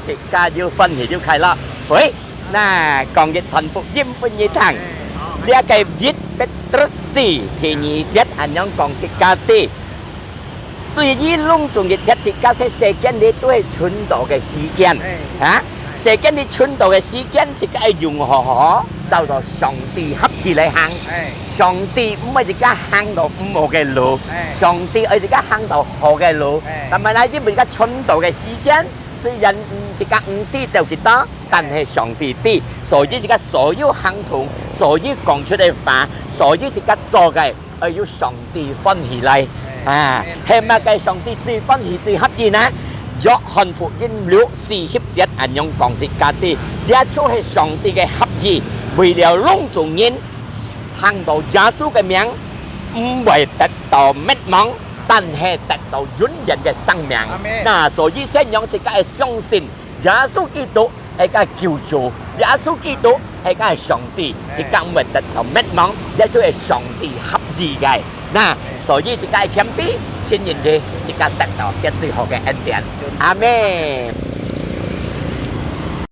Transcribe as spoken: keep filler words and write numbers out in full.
自家又歡喜又快樂。喂，那講一段福音分你聽。這个一Petrus四第二節恁樣講自家知，對於攏總一切自家在世間裡都係賰到个時間，啊？世間裡賰到个時間，自家愛用好好，照到上帝合意來行。上帝毋愛自家行到毋好个路，上帝愛自家行到好个路。但係呢，因為自家賰到个時間， 雖然自家毋知兜幾多，但係上帝知，所以自家所有行動，所有講出个話，所有自家做个，愛有上帝歡喜來。啊，係麼个上帝最歡喜、最合意呢？約翰福音六四十節恁樣講自家知，這就係上帝个合意，為了攏總人聽到耶穌个名，毋會得到滅亡，但係得到永遠个生命。那所以先讓自家个相信， 耶穌基督係个救主，耶穌基督係个上帝，自家毋會得到滅亡，這就係上帝合意个。那，所以自家謙卑，信任佢，自家得到佢最好个恩典。阿們。